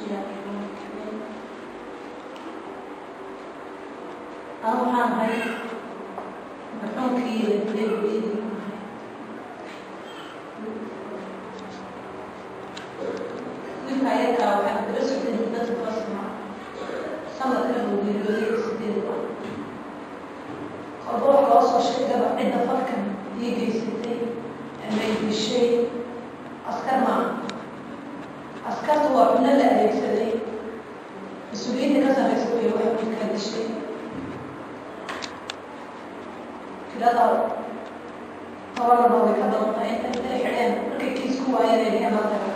Bismillahi rahmaani rahiim. Anu waxaan ahay marxuumkii la dilay hooyadii baan ahay. Wiilka yarkaa waxaan kula socday muddo 7 sano, sanadkan uu geeriyooday 8 ah. Kolba wax loo soo sheegaba cidda falkan ii geysatay ama i dishay askar maaha. Askarta waa xubno la adeegsaday, mas-uuliyiinta ka sarreysa wey waxa wiilkaa dishay. Tirada 10 laba way ka badan tahay inta intay xidheen markay kiis ku waayeen ay dheheen la taga.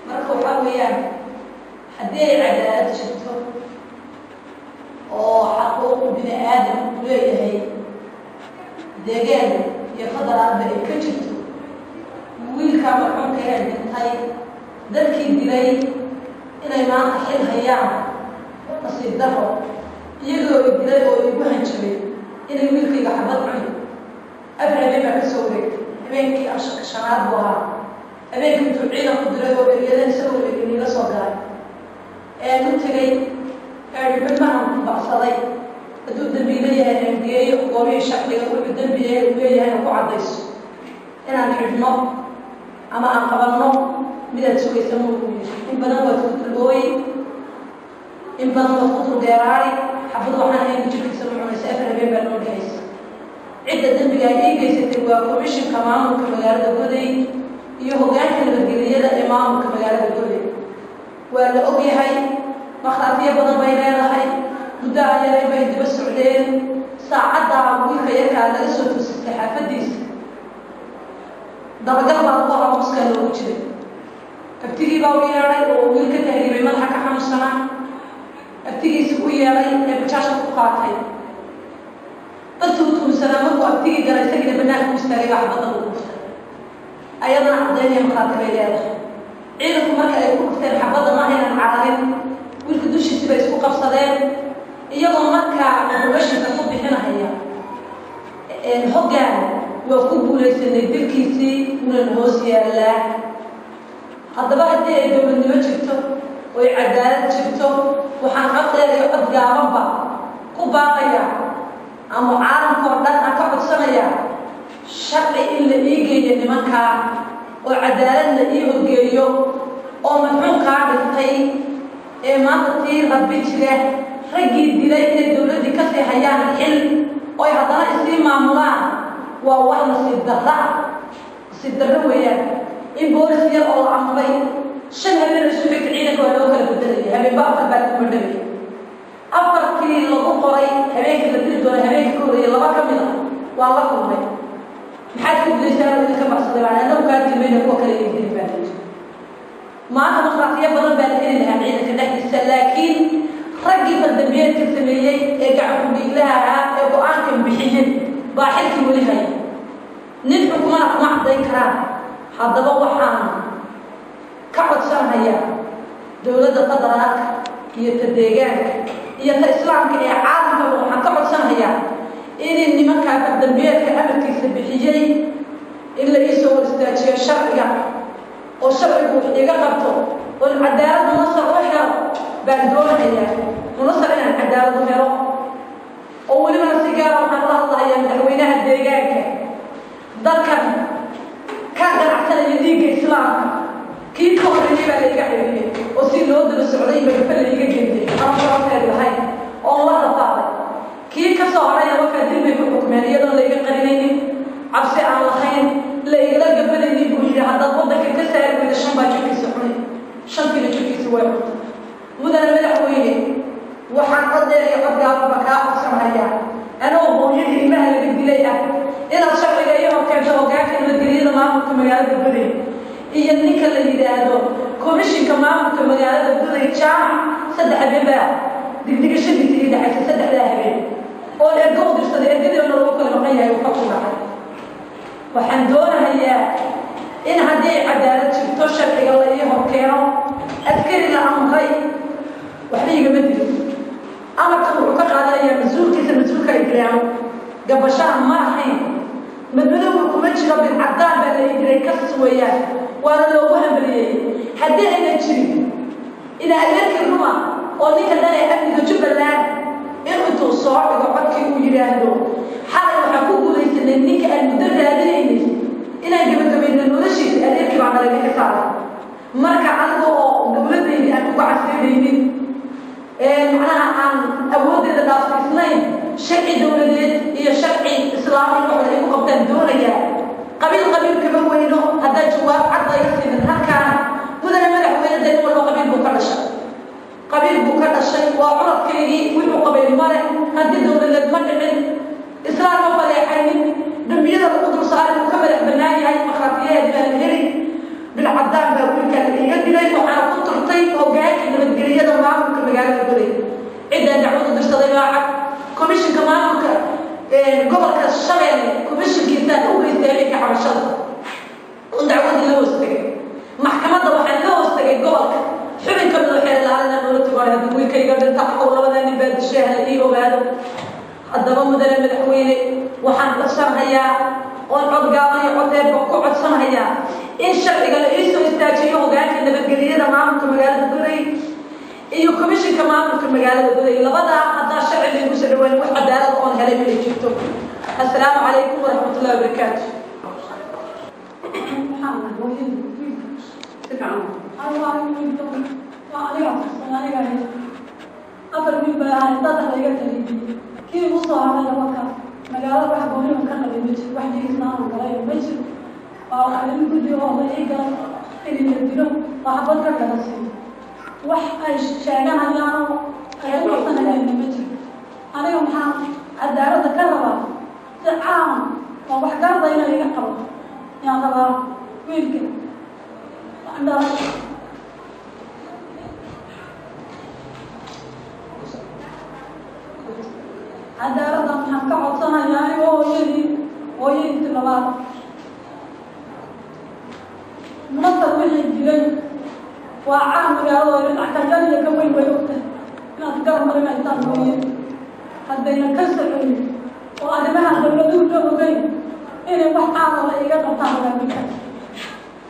Marka waxaa weeyaan, haddii ay cadaalad jirto oo xaquuqu bini aadam uu leeyahay deegaan iyo federaalba ay ka jirto, wiilkaa marxuumka ee dhintay dadkii dilay inay maanta xil hayaan nasiib daro, iyagoo i dilay oo igu hanjabay inay wiilkayga xabad cuni. 4 habeen baa kasoo wareegtay, habeenkii shanaad buu ahaa. Habeenkii intuu ciidan ku diray oo eryadan isagoo eryan soo galay een u tegay xubnahan bacsaday, hadduu dambiilo yahay aan geeyo goobihii sharciga, wuxuu dembi yahay uu leeyahayna ku caddayso, inaan xidhno ama aan qabanno midaad sugaysa ma uu yiri. In badan waad ku dulooyi, in badan waad ku dulgeeraari, xabad waxaan ahayn jirkiisa ma cunaysa. 4 habeen baa noo dhexaysa. Cidda dembigaa ii geysatay waa komishinka maamulka magaalada Goday iyo hoggaanka nabadgeliyada ee maamulka magaalada Goday. Waa la ogyahay, markhaatiyo badan bay leedahay. Muddaha yaray bay daba socdeen. Saacaddaa wiilka yarkaa laga soo toosistay xaafadiisa, dabagal baa lagu ahaa, muskaa loogu jiray. Abtigii baa u yeedhay oo wiil ka tahriibay, madaxa ka xanuunsanaa. Abtigiisi u yeedhay ee bajaashka ku qaatay dadkuu tuunsanaa. Markuu abtigii galay, isagiina banaanka u istaagay baa xabadda lagu dhuftay. Ayadana caddaynaya, markhaati bay leedahay. Ciidanku marka ay ku dhufteen xabadda ma aynan cararin, wiilka dushiisi bay isku qabsadeen, iyagoo markaa informationka ku bixinahaya hoggaan waa ku guulaysanay dilkiisii, wunan hoos yaallaa. Haddaba haddii ay dowladnimo jirto oy cadaalad jirto, waxaan cod dheer iyo cod gaabanba ku baaqayaa ama caalamka oo dhan aan ka codsanayaa sharci in la ii geeyo nimankaa oo cadaalad la ii horgeeyo, oo marxuumkaa dhintay ee maanta tii Rabbi jira raggii dilay inay dowladdii kasii hayaan xil oy haddana isii maamulaan waa wax nasiib darra ah, nasiib darro weeyaan. In boolis yar oo la amray 5 habeen isu xigta ciidanka waa loo kala bedelaya, habeenba afar baa lagu madhabaya. Afartii lagu qoray habeenkii la dili doona, habeenkii ka horreeyay laba ka mid a waan la kulmay. "Maxaad ku dilaysaan idinka baxsaday?" Baan annagu kaa dilmayna, kuwa kale idin dili baa layidhi. Maanta markhaatiyo badan baa la heli lahaa ciidanka dhexdiisa, laakiin raggii faldambiyeedka sameeyey ee gacanku dhiiglaha ahaa ee go-aankan bixiyey baa xilkii weli haya, nin xukumana kuma caddayn karaan. Haddaba waxaan ka codsanayaa dowladda federaalka iyo ta deegaanka iyo ta islaamka ee caalamkaba, waxaan ka codsanayaa in nimankaa faldambiyeedka amarkiisa bixiyey in la iisoo hor istaajiyo sharciga oo sharcigu wax iga qabto oon cadaalad munasar u helo baan doonayaa, munasar inaan cadaalad u helo. Oo welibana si gaara waxaan la hadlahayaa madaxweynaha deegaanka. Dadkan ka ganacsanaya dhiigga islaamka, kii ka horreeyey baa laiga xiriyey oo si loo daba socday magafa laiga gentay ama sharafteed lahayn oo la rafaaday. Kii ka soo horayna wakaa dil bay ku xukmeen, iyadoon laiga qarinaynin, cabsi aan lahayn, la igala gabanaynin buu yidhi: "Haddaad waddanka ka saari weyda, shan baa jirkiisa cunay." Shantiina jirkiisa way cuntay. Mudane madaxweyne, waxaan cod dheer iyo cod gaabanba kaa codsanayaa, anoo hooyadii ilmaha laga dilay ah, inaad sharciga iyo horkeento hoggaanka nabadgelyada maamulka magaalada Goday iyo ninka la yidhaahdo komishinka maamulka magaalada Goday Jaamac. 3 habeen baa digdigashadiisa ii dhexaysa, saddexdaa habeen oo ergo u dirsaday, ergadii oo lagu kala maqan yahay uu ka ku dhacay. Waxaan doonahayaa in haddii cadaalad jirto sharciga la ii horkeeno. Askari la amray waxba igama dilin, amarkan wuxuu ka qaadanayaa mas-uulkiisa. Mas-uulka ay dilaan gabashaha ma ahayn, madmadowga kuma jiro, bilcadaan baa la ii dilay, kas weeyaan, waana loogu hambaliyey. Haddii ayna jirin Ina adeerkii ruma oo ninka dhan ee amniga Jubbaland inuu intuu soo dhigo codkii uu yidhaahdo, xalay waxaan ku guulaysanay ninka aan muddo raadinaynay inaan gabagabayno noloshiisa, adeerkii baa nalaga xisaabay. Marka aniga oo dowladaydi aan uga casriinaynin, macnaha aan awooddeeda dhaafsiisnayn, sharci dowladeed iyo sharci islaami wax la igu qabtaan doonayaa. Qabiil qabiil kama weyno. Haddaa jawaab cad layga siinin halkaana, mudane madaxweyne, dee nin walba qabiil buu ka dhashay, qabiil buu ka dhashay. Waa curadkaygii, wuxuu qabay male, hanti dowladeed ma dhicin, islaam ma faleexaynin, dambiyada lagu dul saaray uu ka madax bannaan yahay, markhaatiyaheed baa la heli. Bilcadaan baa wiilkaan iga dilay, waxaana ku turtay hogaankii nabadgelyada maamulka magaalada Goday. Ciddaan dacwadu dirsaday baa cad. Komishinka maamulka gobolka Shabeelle, komishinkiisaan u geystay habeenka cabashada un dacwadii la hoos tegay. Maxkamadda waxaan la hoos tegay gobolka xubin ka mid oo xeer ilaalina noola tago, haddii wiilkayga dhinta oo labadaa nin baa dishay hala ii ogaado. Haddaba mudane madaxweyne, waxaan codsanhayaa oon cod gaaban iyo cod dheerba ku codsanhayaa in sharciga la iisoo istaajiyo hogaanka nabadgelyada maamulka magaalada Goday iyo komishinka maamulka magaalada Goday. Labadaa haddaa sharciga igu soo dhawaan, wax cadaalad oon helay ma jirto. Assalaamu calaykum waraxmatullahi wabarakaatu. Waxaan nahay hooyadii wiilka. Si fiican. Aniga wiilka waa anigaa tirsan, anigaa haysta. Afar wiil bay ahayn, saddex la iga taliyey, kii igu soo haray laba kaas. Magaalada wax gooni oo ka qabay ma jiro, wax dhigisnaan oo galay ma jiro. Waa arrin guddi oo la ii galay in la dilo oo xabad ka gala siiyo, wax ay sheeganayaan oo ay ku qabsanayaan ma jiro. Aniga maxaan cadaaladda ka rabaa? Si caam oo wax garada inay iga qabato yaan rabaa. Wiilka waan dhalay. Cadaaladda maxaan ka codsanayaa anigoo hooyadii, hooyadiisi labaad? Munasar wixii dilay waa caam magaalada dhinac ka yar iyo ka weyn way ogtahay. Inaad garab marinaysaan mooye, haddayna ka soconin oo arrimaha dowladuhu la ogeyn, inay wax caama la iga qabtaan rabaa.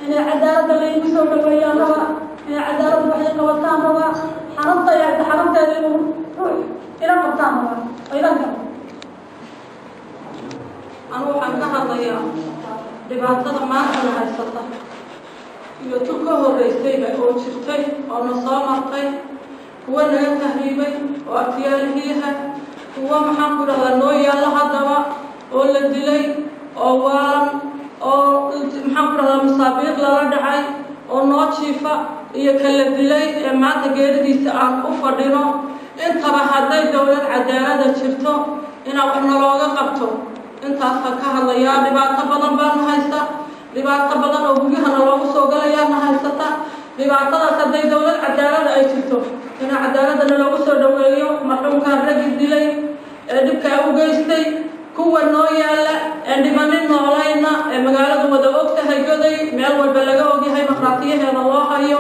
Inay cadaaladda la igu soo dhaweeyaan rabaa, inay cadaaladda waxay qabataan rabaa. Xarunta yaagta xarunteeda inuu ruux ila qabtaan rabaa oo ila galo. Anu waxaan ka hadlayaa dhibaatada maantana haysata iyo tu ka horreysayba oo jirtay oo na soo martay, kuwa naga tahriibay oo abtiyaalihiiha, kuwa maxaan ku dhahdaa noo yaallo haddaba oo la dilay oo waalan oo maxaan ku dhahdaa masaabiiq lala dhacay oo noo jiifa, iyo ka la dilay ee maanta geeridiisa aan u fadhino. Intaba hadday dowlad cadaalada jirto inaa wax nalooga qabto, intaasaan ka hadlayaa. Dhibaato badan baana haysta, dhibaato badan oo guryaha naloogu soo galayaana haysata. Dhibaatadaas hadday dowlad cadaalada ay jirto inaa cadaaladda naloogu soo dhaweeyo, marxuumkaan raggi dilay ee dhibkaa u geystay, kuwa noo yaalla ee dhimanin noolayna ee magaaladu wada og tahay, Goday meel walba laga ogyahay, markhaatiyaheeda loo hayo,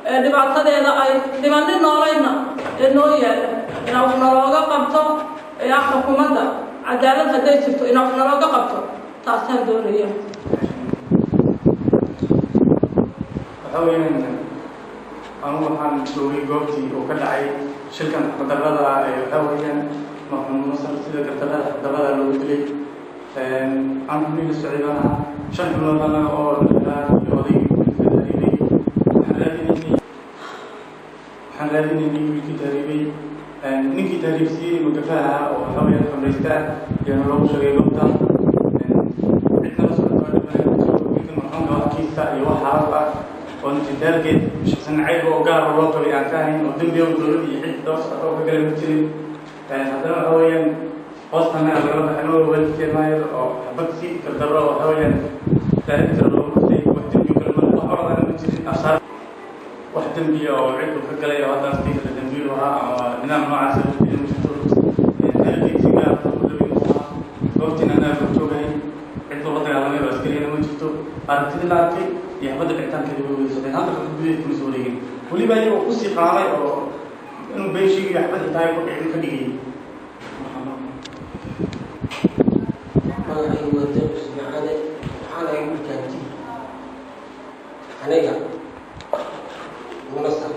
ee dhibaatadeeda ay dhimanin noolayna ee noo yaalla inaa wax nalooga qabto. Yaa xukuumadda, cadaalad hadday jirto inaa wax nalooga qabto, taasaan doonaya. Waxaa weeyaan, anigu waxaan joogay goobtii uu ka dhacay shilkan xaqdarrada ah ee waxaa weeyaan marxuum Masar sida gardarrada xaqdarrada loogu dilay. Aan xubnihi la socday baan ahaa, shan xubnood anaga oo dhallinyaraa iyo odaygii wiilka tahriibay. Waxaan raadinaynay wiilkii tahriibay, ninkii tahriibsiiyey magafaha oo waxaa weeyaan khamraysta ah ayaana loogu sheegay goobta. Cid kala socoto wiilkan marxuumka waxkiisa iyo wax xaalad ah oo nitidaalgeed shaqsan nacayb oo gaar oo loo qabay aan ka ahayn oo dembi oo dowlad iyo cid daba socota oo ka galay ma jirin. Haddana waxa weeyaan hoostana lagala baxay noo waalidkeed maayo oo xabad si gardarro waxa weeyaan daarinta loogu dhintay. Wax dembi kale ma wax orodana ma jirin, afsaar wax dembiya oo cid uu ka galay oo haddana sidii kale dembiilu ahaa ama nidaam noocaas u dilay ma jirto. Hadalkeed si gaar ah u rabay uu ahaa, goobtiina anaa goobjoogahay, cid loola dagaalamay oo askariyana ma jirto. Aragtidii la arkay iyo xabadda dhicitaankeeda way wada socdeen, halka gudaheed kuma soo wareegin. Weliba iyagoo kusii qaamay oo inuu been sheegayo xabad xitaa ay ku dhicin ka dhigayay. Magacaygu waa Deeq Ismacale, waxaan ahay wiilka abti aniga Munasar.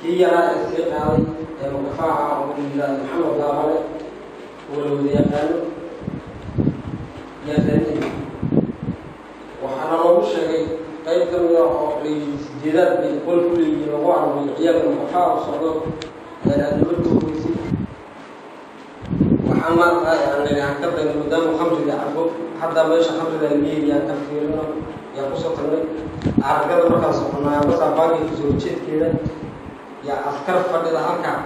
Kii yaraa ee sii qaaday ee magafaaha oo la yidhaahdo Maxamed Laabane oo la wada yaqaano yaa raadinay. Waxaana loogu sheegay qayb ka mida oo layidhi sideedaad bay qol ku leeyihiin lagu arbiyo ciyaalka magafaa u socdo aadnimada horeysay. Waxaan maaragtay aan nidhi aan ka dayno maadaama khamriga cabo hadda meesha khamriga laga heli aan ka fiirino yaa kusoo tagnay aragada. Markaan soconay ambasaa baanka kusoo horjeedkeeda yaa askar fadhida halkaa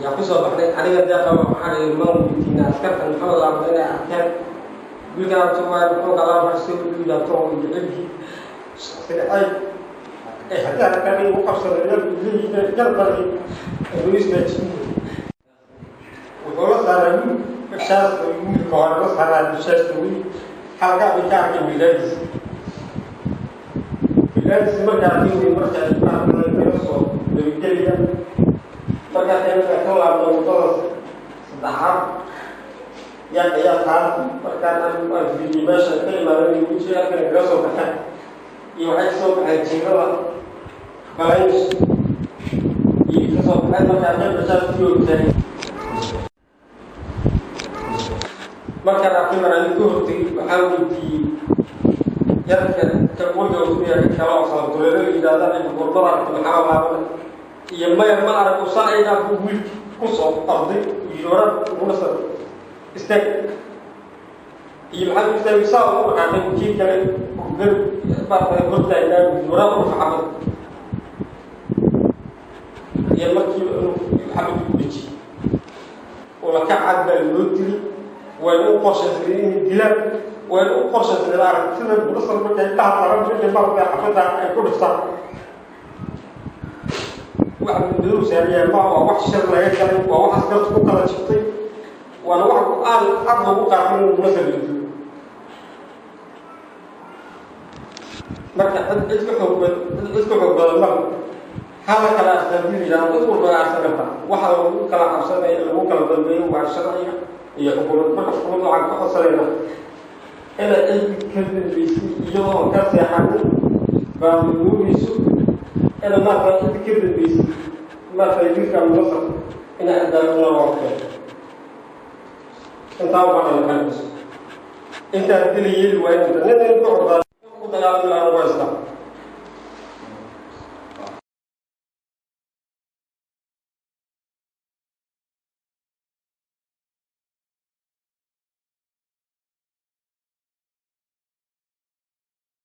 yaa kusoo baxnay. Aniga deeqaba waxaan ihi maan weydiina askarta Maxamed Laabada inay arkeen wiilkaan abtuwaay muxuu kalaa baxsay wiil abto jecelkii ay haddii arkaan igu qabsaday yar bali. Wuxuu la saaray shaas, wiilka hore la saaraa shaasta weli halkaa bay ka arkay wiilaadiis. Wiilaadiis markaa arkay markaa kaga soo dabagelaya markaa keenka ka laabna waddada saddexaad yaa ayaa saaran. Markaan aan fiiriyey meesha ka imaaday weji halkan kaga soo baxeen iyo waxay kasoo baxeen jiirada balays iyo kasoo baxeen markaa qayba shaastii oo taagay. Markaan arkay maraan ka hortegay, waxaan weydiiyey yarka ka qoriga utumiya kala oo sanduleelo yidhahdaan gormada aragtay maxaa laabana iyo maya ma arag usan aydaa buu wiilki ku soo arday yidhi uguna sar istaag iyo maxaa istaagay saa ugu dhaqaaqay kii kale gar baa hortaagnaa waraa u xabad iyo markiiba inuu xabad ku dhejiyey oo la ka cad baa loo dili. Wayna u qorshaysneen inay dilaan, wayna u qorshaysneen aragtida bulasar markay dhaha saran inay maaragtay xabadda ay ku dhiftaan. Wax madow saariyaa ma waa wax shir laga galay, waa wax askartu ku kala jibtay, waana wax go-aan cad lagu qaatay inuu bulasar la dilo. Marka cid cid ka xoog badan, cid ka xoog badan mala hala kala arsan dii yidhahdo cid walba arsan karta. Waxa lagu kala cabsanaya lagu kala dambeeyo waa sharciga iyo xukuumad. Marka xukuumadda waxaan ka codsanaynaa inay cid ka dambeysay iyadoo ka seexanin baamuugeyso ina maarata cid ka dambeysay maarata dilka munasar inay cadaaladna loo keeno. Intaa ubadhan maxaa intaa hadii la yeeli waayo inta nin in ku ordaa ku dagaalami lahaa waa isla